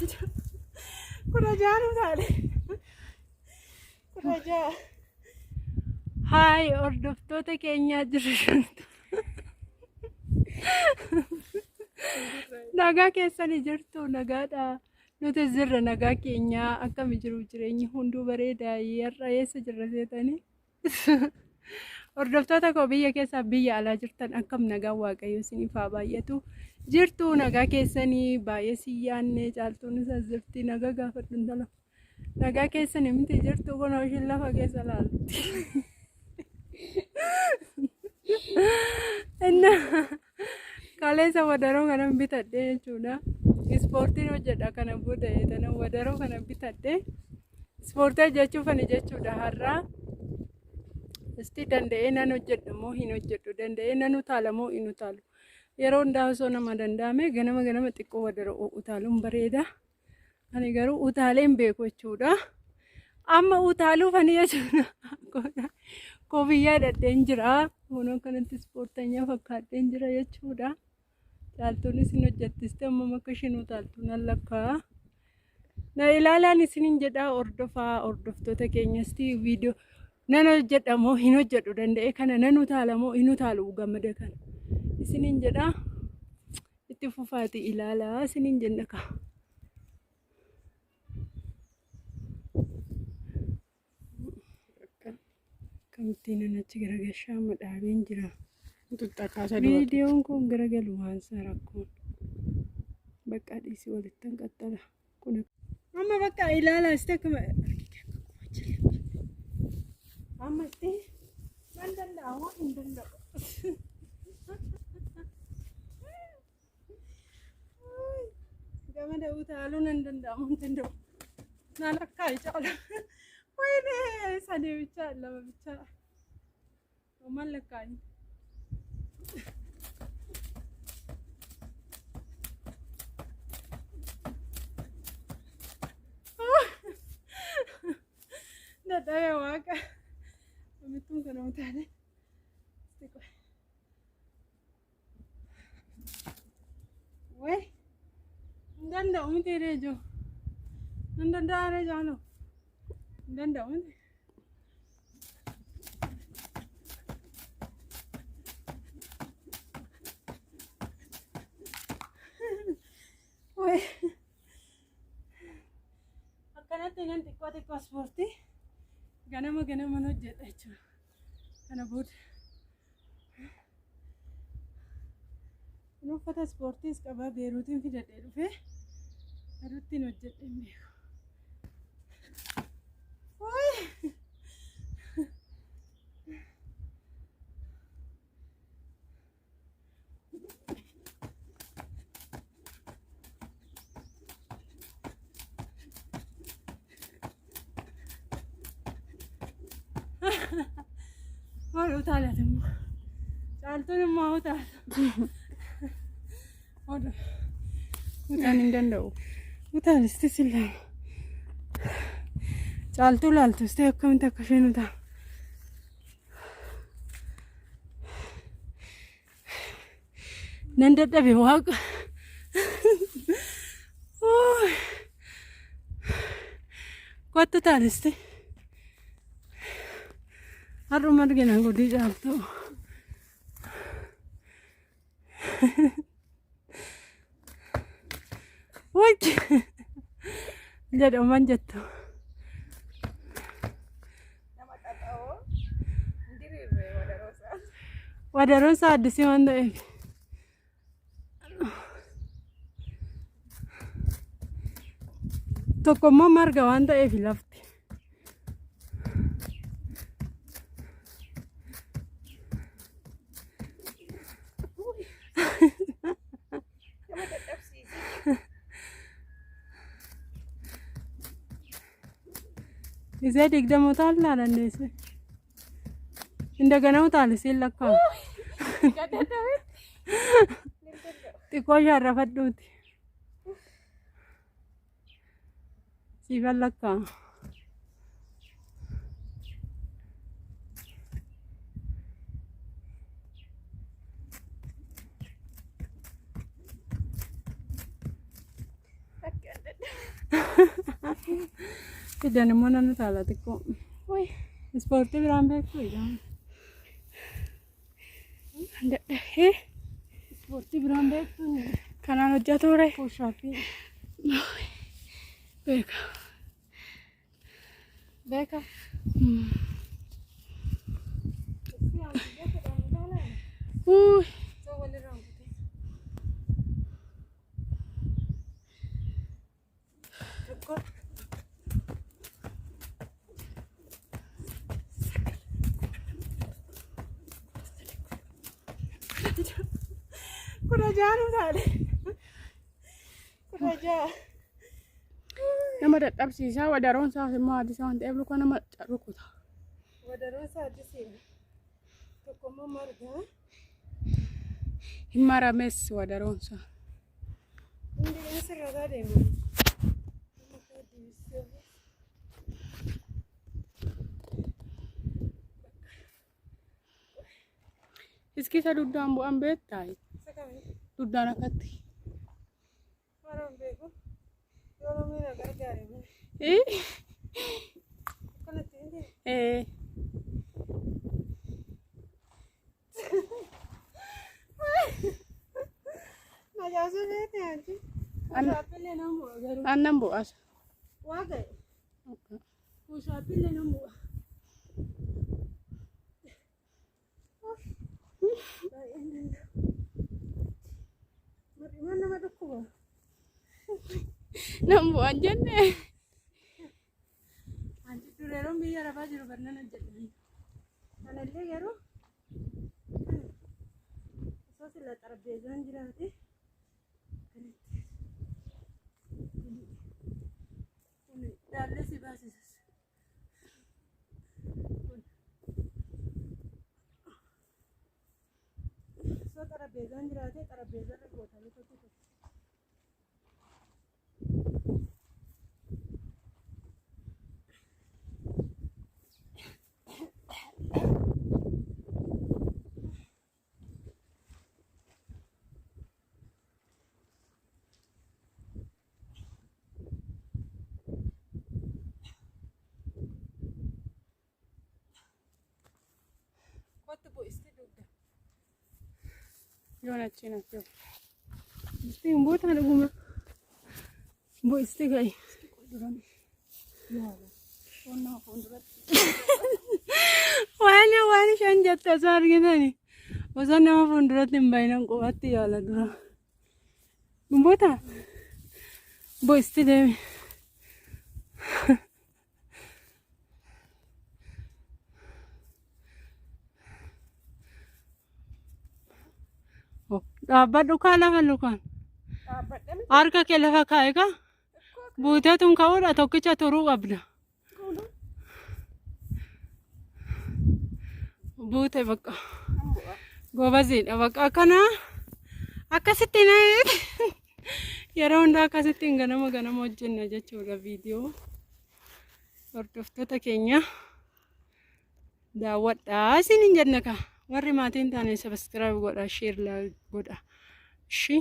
16 utaale. 16. Haay hordoftoota keenyaa jirtu. Nagaa keessanii jirtu nagaadha. Nuti jirra nagaa keenyaa akkami jiru jireenyi hunduu bareedaa har'a eessa jirra seetanii. Hordoftoota koo biyya keessaa biyya alaa jirtan akkam nagaa waaqayyo isiniif haa baay'atu. Jirtu nagaa keessanii baay'ee si yaanne caaltuun isaas jirti nagaa gaafadhu intala. Nagaa keessanii miti jirtu kun ishiin lafa keessa laalti. Inna kaleessa wadaroo kanan bitadhe jechuudha. Ispoortiin hojjedha kana booda tanan wadaroo kana bitadhe. Ispoortii hojjechuufani jechuudha har'aa. Isti danda'ee nan hojjedha moo hin hojjedhu danda'ee nan utaala moo hin utaalu. Yeroo hundaa osoo nama danda'ame ganama ganama xiqqoo wadaroo utaaluun bareeda. Ani garuu utaalee hin beeku jechuudha. Amma utaaluufani jechuudha. Koofiyyaa hidhadheen jira. Kunoo akkanatti ispoortanya fakkaadheen jira jechuudha. Caaltuunis hin hojjettiste amma akka isheen utaaltu nan lakkaa'a. Na ilaalaan isiniin jedhaa hordofaa hordoftoota keenyasti viidiyoo nan hojjedha moo hin hojjedhu danda'e kana nan utaala moo hin utaalu gammada kana isiniin jedhaa itti fufaati ilaalaa isiniin jenna kaa. Akkamittiin nan achi garagalchaa amma dhaabeen jira. Xuxxakaasaa dura. Viidiyoon kun garagalu waan isaa rakkoon. Bakka dhiisii walitti hin qaxxala. Kun amma bakka ilaalaa isti akkuma amma isti nan danda'a moo hin danda'u. Gamada utaaluu nan danda'a moo hin danda'u. Naan akka caala. Wayinee sadii bichaa lama bichaa. Maal lakkaa'in? Dadhabee waaqa. Amittuun kana utaalee. Way. Hin danda'u miti reejoo. Hin danda'a reejoo anoo. Hin danda'u miti. Way. Akkanatti nan xiqqoo xiqqoo ispoortii ganama ganaman hojjedha jechuudha. Kana booda. Kun uffata ispoortiis qaba Beeruutiin fidadhee dhufee garuuttiin hojjedhe hin beeku. Way. Maal utaalat immoo? Caaltuun immoo utaala. Odu. Utaan hin danda'u. Utaalisti sillaa. Caaltuu laaltustee akkamitti akka isheen utaalu. Nan dadhabe waaqa. Kottu taalisti. Har'uma argina gudii caaltuu. Wajji jedhaman jettu. Nama xaxa'oo hin diriirre wadaroo isaa. Wadaroon isaa addisii waan ta'eef. Tokko immoo marga waan ta'eef lafti. Nama dadhabsiisa. Isee 20 utaallaa dandeesse. Indagana utaali siin lakkaa'u. Dadhabetti. Hin danda'u. Xiqqoo shaarrafadhuuti. Siifan lakkaa'u. Akka dadhabe. Fidan immoo nan utaala xiqqoo. Ispoortii biraan beektu jedhama. Dadhabee. Ispoortii biraan beektu. Kanaan hojjetu ture. Push-upii. Beeka. Beeka. Uy. 16 taale. 16. Nama dadhabsiisaa, wadaroon isaas immoo addisa waan ta'eef luka nama rukuta. Wadaroon isaa addisiidha. Tokko immoo margaa. Hin marames wadaroon isaa. Hundi inni sirrataa deema. Iskisa duddaan bu'an beektaa? Isa kamii? Duddaan akkatti. Maroon beeku. Yoo namni na gargaare malee. Akkanatti hin deemu. Ee. Majaasuu beekte anti. Push-upillee nan bu'a garuu. Aannan bu'as. Waa ga'e. Push-upillee nan bu'a. Baay'een danda'u. Mar'imaan nama dhukkuba. Nan bu'an jenne. Anti dur yeroon biyya arabaa jiru barnan hojjedha. Kanallee garuu osoo sila xarapheezaan jiraate kanatti kun daallee si baasisas. Kun osoo xarapheezaan jiraate xarapheezarra gootanii tokko tokko. Kottu bu'isti dugda. Yoon achiin hafe. Istiin buutaa dhuguma. Bu'isti ga'i. Waan isheen jette osoo argitani. Osoo nama fuulduratti hin bahinan qubatti yaala dura. Buutaa? Bu'isti deemi. Dhaabbadhu kaa lafa lukaan. Harka kee lafa kaa'e kaa. Buutee tun ka'uudha tokkicha turuu qabda. Buute bakka. Gobaziidha bakka akkana akkasitti yeroo hundaa akkasittiin ganama ganama hojjenna jechuudha viidiyoo. Hordoftoota keenya daawwadhaa isiniin jenna kaa. Warri maatiin taane subscribe godha, share like godha. Ishi.